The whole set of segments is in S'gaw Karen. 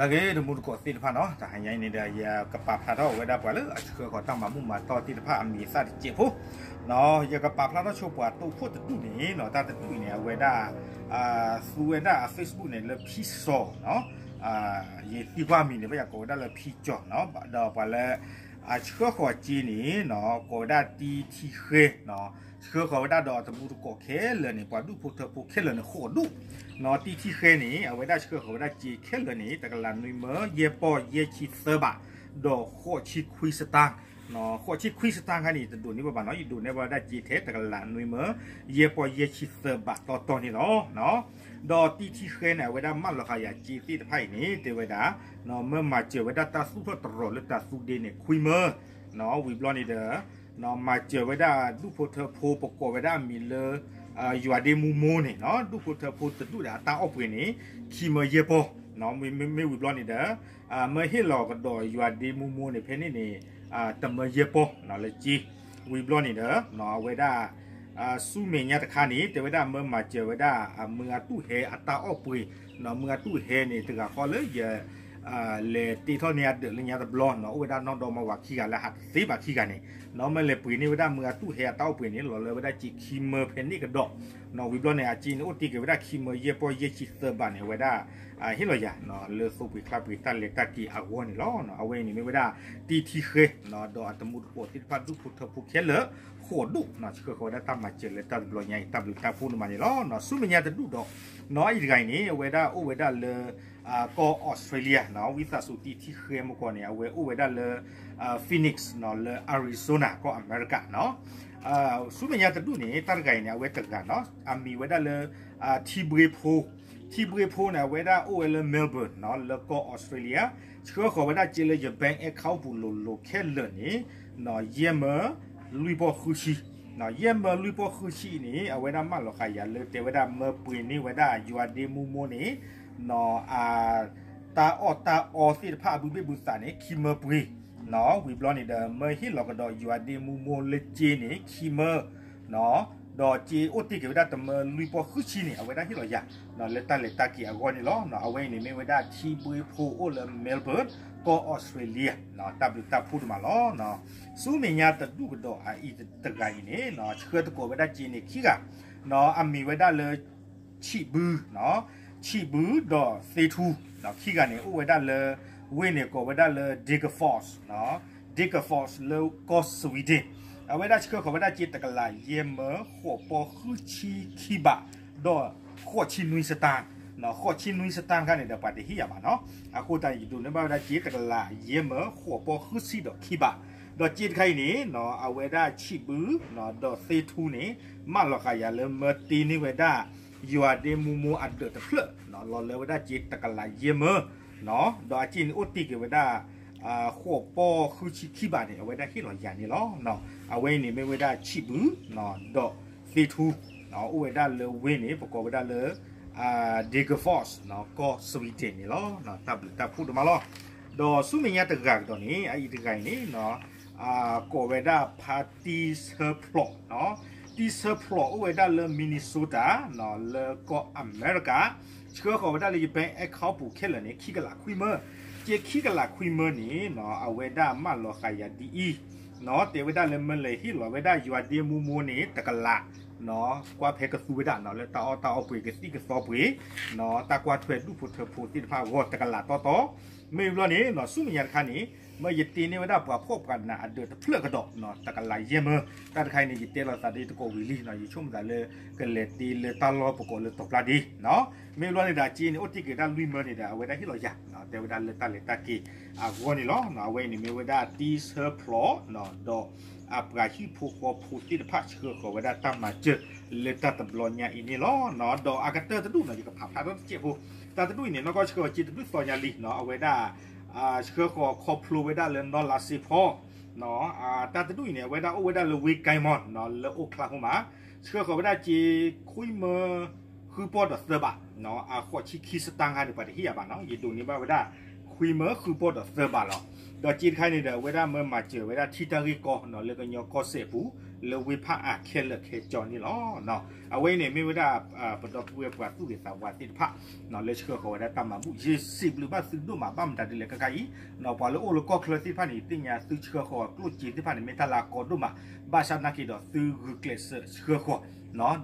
လၢအဂ့ၤ တမူတကိးသ့ၣ်တဖၣ်နီၤ, တဟါညါအံၤန့ၣ်ဒီး ယကပာ်ဖျါထီၣ်ဝဲဒၣ်ပှၤလၢအဆှၢဃီၤတၢ်မၤမူးမၤတီၢ်သ့ၣ်တဖၣ်အမံၤအသၣ်တစဲးဖိ, ယကပာ်ဖျါထီၣ်ဆိပှၤတိၢ်ခိၣ်တဒူၣ်န့ၣ်နီၤ, တၢ်တဒူၣ်အံၤန့ၣ် အဝဲဒၣ် သူဝဲဒၣ်အ Facebook န့ၣ် လၢဖံစီၤနီၤ, ယသံကွၢ်မံၤန့ၣ် ဘၣ်ယကိးဝဲဒၣ်လၢဖံစီၤနီၤ, ဒီးပှၤလၢ အဆှၢဃီၤစ့န့ၣ် ကိးဝဲဒၣ်တံထံဃဲ, ဆှၢဃီၤဝဲဒၣ်ဒီးအတမူတကိးခဲလၢာ်န့ၣ် ပှၤဒူၣ်ဖိထၢဖိခဲလၢာ်န့ၣ် ဃိးဒူၣ်, တံထံဃဲန့ၣ် အဝဲဒၣ်ဆှၢဃီၤဝဲဒၣ်စ့ခဲလၢာ်န့ၣ် တကလးနွံမၢယဲၢ်ပီၢ်ယဲၢ်ဆံသၢဘး, ဒီးဃိးဆံခွံစတၢၢ်, ဃိးဆံခွံစတၢၢ်ခါန့ၣ် တဒိးန့ၢ်ဘၣ်ဘၣ်နီၤ, ယဒိးန့ၢ်ဘၣ်ဝဲဒၣ်စ့ထဲတကလးနွံမၢ ယဲၢ်ပီၢ်ယဲၢ်ဆံသၢဘးတီတီန့ၣ်လီၤ. ဒီးတံထံဃဲန့ၣ် အဝဲဒၣ်မၢလီၤဃာ်ယၤစ့သ့ၣ်တဖၣ်အံၤန့ၣ် တဲဝဲဒၣ် မၢမၤစၢၤဝဲဒၣ်တၢ်သူၣ်ထီၣ်တရီၤလၢတၢ်သူဒ့န့ၣ် ခွံမၢ, ဝံၤဘျီန့ၣ်ဒီး မၤစၢၤဝဲဒၣ်ဒူၣ်ဖိထၢဖိ ပကိးဝဲဒၣ်အမံၤလၢ ယွၤဒ့မူမိၢ်န့ၣ် ဒူၣ်ဖိထၢဖိတဒူၣ်ဒီးအတၢ်အီၣ်ပှ့ၤန့ၣ် ခံမၢယဲၢ်ပီၢ်, မ့မ့ၢ်ဝံၤဘျီန့ၣ်ဒီး မၢဟ့ၣ်လီၤကဒီးယွၤဒ့မူမိၢ်န့ၣ် ဖဲန့ၣ်န့ၣ် တမၢယဲၢ်ပီၢ်လၢစ့, ဝံၤဘျီန့ၣ်ဒီး အဝဲဒၣ် ဆူမဲာ်ညါတခါန့ၣ် တဲဝဲဒၣ်မၢမၤစၢၤဝဲဒၣ် မုၢ်အတူၢ်ဟဲအတၢ်အီၣ်ပှ့ၤ, မုၢ်အတူၢ်ဟဲန့ၣ် တဂၤဃီလၢယ လဲၤတ့ထီၣ်န့ၢ်အဒၢးလၢညါတဘျီနီၤ, အိၣ်ဝဲဒၣ်နီၢ်ဒီမါဝၤခံဂၤလၢဟးတသ့ဘၣ်ခံဂၤန့ၣ်, မၢလဲၤပှ့ၤန့ၢ်ဝဲဒၣ်မုၢ်အတူၢ်ဟဲအတၢ်အီၣ်ပှ့ၤန့ၣ် လီၤလၢဝဲဒၣ်စ့ခံမၢဖဲန့ၣ်ကဒီး, ဝံၤဘျီန့ၣ် အစ့န့ၣ်အိၣ်တ့ၢ်က့ၤဝဲဒၣ်ခံမၢယဲၢ်ပီၢ်ယဲၢ်ဆံသၢဘးန့ၣ် အဝဲဒၣ် ဟ့ၣ်လီၤယၤ လၢသိပှ့ၤချါပှ့ၤတၢ်လဲၤတၢ်က့ၤအဂီၢ်န့ၣ်လီၤ. အဝဲအံၤန့ၣ်မ့ၢ်ဝဲဒၣ်တံထံဃဲ ဒီးအတမူတကိးသ့ၣ်တဖၣ်ဒူၣ်ဖိထၢဖိခဲလၢာ် ဃိးဒူၣ် ဆှၢဃီၤဝဲဒၣ်တၢ်မၤစၢၤလၢတၢ်တဘျီညါအံၤ တၢ်ဘျုးတၢ်ဖှိၣ်န့ၣ်မးန့ၣ်လီၤ. ဆူမဲာ်ညါတဒူၣ်ဒီး နီၤအံၤတဂၤအံၤန့ၣ် အဝဲဒၣ်အိၣ်ဝဲဒၣ်လၢ ကီၢ်အီးစထြ့လယါ, ဝံသးစူၤတံထံဃဲမုၢ်ကီၢ်န့ၣ် အဝဲအိၣ်ဝဲဒၣ်လၢ Phoenix လၢ Arizona ကီၢ်အမဲရကၤနီၤ. ဆူမဲာ်ညါတဒူၣ်န့ၣ် တၢ်တဂၤအံၤန့ၣ် အဝဲတဂၤနီၤ အမံၤဝဲဒၣ်လၢ ထံဘှ့ဖိ, ထံဘှ့ဖိန့ၣ် အဝဲဒၣ်အိၣ်ဝဲလၢ Melbourne နီၤ လၢကီၢ်အီးစထြ့လယါ, ဆှၢဃီၤဝဲဒၣ်စ့လၢယ bank account ပူၤလိၤလိၤခဲလၢာ်န့ၣ် ယဲၢ်မၢလွံၢ်ပီၢ်ဃုဆံ, ယဲၢ်မၢလွံၢ်ပီၢ်ဃုဆံအံၤန့ၣ် အဝဲဒၣ်မၢလီၤဃာ်ယၤလၢတဲဝဲဒၣ်မၢပှ့ၤန့ၢ်ဝဲဒၣ်ယွၤဒ့မူမိၢ်န့ၣ် တၢ်အီၣ်တၢ်အီသ့ၣ်တဖၣ်အဘုဘ့ၣ်ဘုသးန့ၣ် ခံမၢပှ့ၤ, ဝံၤဘျီန့ၣ်ဒီး မၢဟ့ၣ်လီၤကဒီးယွၤဒ့မူမိၢ်လၢစ့န့ၣ် ခံမၢ ဒီးစ့အိၣ်တ့ၢ်က့ၤဝဲဒၣ်တမၢလွံၢ်ပီၢ်ဃုဆံန့ၣ် အဝဲဒၣ်ဟ့ၣ်လီၤယၤ လၢတၢ်လဲၤတၢ်က့ၤအဂီၢ်န့ၣ်လီၤ. အဝဲအံၤန့ၣ်မ့ၢ်ဝဲဒၣ်ထံဘှ့ဖိအိၣ်လၢ Melbourne ကီၢ်အီးစထြ့လယါ, တၢ်ဘျုးတၢ်ဖှိၣ်ဒိၣ်မးလီၤ. ဆူမဲာ်ညါတဒူၣ်ကဒီးအအံၤတဂၤအံၤန့ၣ် ဆှၢသကိးဝဲဒၣ်စ့န့ၣ်ခံဂၤ, အမံၤဝဲဒၣ်လၢ ဆံးဘု, ဆံးဘုဒီးသ့ထူ, ခံဂၤန့ၣ် အိၣ်ဝဲဒၣ်လၢ ဝ့ၢ်န့ၣ်ကိးဝဲဒၣ်လၢ Degerfors, Degerfors လၢကီၢ် Sweden, အဝဲဒၣ်ဆှၢဃီၤဝဲဒၣ်စ့တကလးယဲၢ်မၢဃိးပီၢ်ဃုဆံခံဘး, ဒီးဃိးဆံနွံစတၢၢ်, ဃိးဆံနွံစတၢၢ်ခါန့ၣ်ဒီး ပှၤတဟ့ၣ်ယၤဘၣ်နီၤ, အဃိသတးန့ၣ် ယဒိးန့ၢ်ဘၣ်ဝဲဒၣ်စ့တကလးယဲၢ်မၢဃိးပီၢ်ဃုဆံဒီးခံဘး, ဒီးစ့တခါအံၤန့ၣ် အဝဲဒၣ်ဆံးဘု ဒီးသ့ထူန့ၣ် မၢလီၤဃာ်ယၤလၢ မၢတ့န့ၢ်ဝဲဒၣ် ယွၤဒ့မူမိၢ်အဒၢးတဖျၢၣ် လီၤလၢဝဲဒၣ်စ့တကလးယဲၢ်မၢ, ဒီးအစ့န့ၣ်အိၣ်တ့ၢ်က့ၤဝဲဒၣ် ဃိးပီၢ်ဃုဆံခံဘးန့ၣ် အဝဲဒၣ်ဟ့ၣ်လီၤယၤန့ၣ်လီၤ. အဝဲအံၤန့ၣ်မ့ၢ်ဝဲဒၣ်ဆံးဘု ဒီးသ့ထူ အိၣ်ဝဲဒၣ်လၢဝ့ၢ်န့ၣ် ပကိးဝဲဒၣ်လၢ Degerfors ကီၢ် Sweden န့ၣ်လီၤ. တၢ်ဘျုးတၢ်ဖှိၣ်ဒိၣ်မးလီၤ. ဒီးဆူမဲာ်ညါတဂၤကဒီးန့ၣ် အအံၤတဂၤအံၤန့ၣ် ကိးဝဲဒၣ်ဖါတံဆၢဖျိး, တံဆၢဖျိးအိၣ်ဝဲဒၣ်လၢ Minnesota လၢကီၢ်အမဲရကၤ, ဆှၢဃီၤဝဲဒၣ်လၢယ bank account ပူၤခဲလၢာ်န့ၣ် ခံကလးခွံမၢ, စ့ခံကလးခွံမၢန့ၣ် အဝဲဒၣ်မၢလီၤဃာ်ယၤဒ်အံၤ, တဲဝဲဒၣ်လၢမၢလဲၤဟ့ၣ်လီၤဝဲဒၣ်ယွၤဒ့မူမိၢ်န့ၣ် တကလး ကွၢ်ဖဲကသူဝဲဒၣ် လၢတၢ်အီၣ်တၢ်အီပှ့ၤကသံၣ်ကသီပှ့ၤ, တၢ်ကွၢ်ထွဲဒူၣ်ဖိထၢဖိသ့ၣ်တဖၣ်အဂီၢ်တကလးတီတီ, မ့ၢ်ဘျီန့ၣ် ဆူမဲာ်ညါတခါန့ၣ် မၢယတ့န့ၢ်ဝဲဒၣ်ပှၤဖှီၣ်ပှၤနးအဒၢးတဖျၢၣ်ကဒီး တကလးယဲၢ်မၢ, တၢ်တခါအံၤန့ၣ် ယတဲလီၤသးဒ်တကိးဝံၤလံ ယဆိကမိၣ်သးလၢ ကလဲၤတ့လၢတၢ်လီၢ်ပကိးလၢတီၤပျၢ်ဒ့, မ့ၢ်ဘျီန့ၣ်ဒီး အစ့န့ၣ် အိၣ်တ့ၢ်က့ၤဝဲဒၣ်လွံၢ်မၢန့ၣ်ဒီး အဝဲဒၣ်ဟ့ၣ်လီၤယၤ တဲဝဲဒၣ်လၢတၢ်လဲၤတၢ်က့ၤအဂီၢ်န့ၣ်လီၤ. အဝဲအံၤန့ၣ်မ့ၢ်ဝဲဒၣ်တံဆၢဖျိး ဒီးအပှၤဟံၣ်ဖိဃီဖိသ့ၣ်တဖၣ်ဆှၢဃီၤဝဲဒၣ်တၢ်မၤစၢၤလၢတၢ်တဘျီညါအံၤန့ၣ်လီၤ. ဒီးအကတၢၢ်တဒူၣ်န့ၣ် ယကဖးဖျါထီၣ်တစဲးဖိ, တၢ်တဒူၣ်အံၤန့ၣ် နီၢ်ကီၢ်ဆှၢဝဲစ့တဘျုးသီညါလံ အဝဲဒၣ် ဆှၢဃီၤခီဖျိဝဲဒၣ်လၢနီၢ်လါစ့ဖီ တၢ်တဒူၣ်အံၤန့ၣ် အဝဲဒၣ်အိၣ်ဝဲဒၣ်လၢဝ့ၢ် Guymon လၢ Oklahoma, ဆှၢဃီၤဝဲဒၣ်စ့ခွံမၢ ဃုပီၢ်ဒီးသၢဘး, အဃိးဆံခံစတၢ်ခါန့ၣ် ပှၤတဟ့ၣ်ယၤဘၣ်နီၤ, ယဒိးန့ၢ်ဘၣ်ဝဲဒၣ် ခွံမၢဃုပီၢ်ဒီးသၢဘးလီၤ. ဒီးစ့တခါန့ၣ်ဒီး အဝဲဒၣ်မၢမၤစၢၤဝဲဒၣ်ထံတၢ်ဂ့ၢ်ကီ လၢကညီကီၢ်စဲၣ်ပူၤ လၢဝ့ၢ်ဖၣ်အါခဲလၢာ်ခဲဆ့န့ၣ်လီၤ. အဝဲအံၤန့ၣ် မ့ၢ်ဝဲဒၣ် ပဒီပုၢ်ဝဲၢ်ပှၤသူၣ်ဂ့ၤသးဝါသ့ၣ်တဖၣ် လၢဆှၢဃီၤဝဲဒၣ်တၢ်မၤဘူၣ် ယစံးဘျုးဘၣ်သုဒိၣ်မး ဘၣ်မတၤဒ်လဲၣ်ခဲခါအံၤ ပှၤလၢအိၣ်လၢကီၢ်ချၢသ့ၣ်တဖၣ်န့ၣ် သ့ၣ်ညါသုဆှၢဃီၤကျိၣ်စ့သ့ၣ်တဖၣ်န့ၣ် မ့ၢ်တၢ်လၢအကီဒိၣ်မး ဘၣ်ဆၣ်နာ်က့ဒီးသုဂုာ်ကျဲးစၢးဆှၢဃီၤ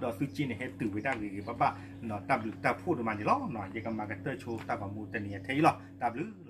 ဒီးသုစ့န့ၣ်ဟဲတုၤဝဲဒၣ်ဂ့ၤဂ့ၤဘၣ်ဘၣ် တၢ်ဘျုးတၢ်ဖှိၣ်ဒိၣ်မးန့ၣ်လီၤ. ယကမၤကတၢၢ်ဆိတၢ်ဂီၤမူတနံၤအံၤထဲအံၤလီၤ. တၢ်ဘျုး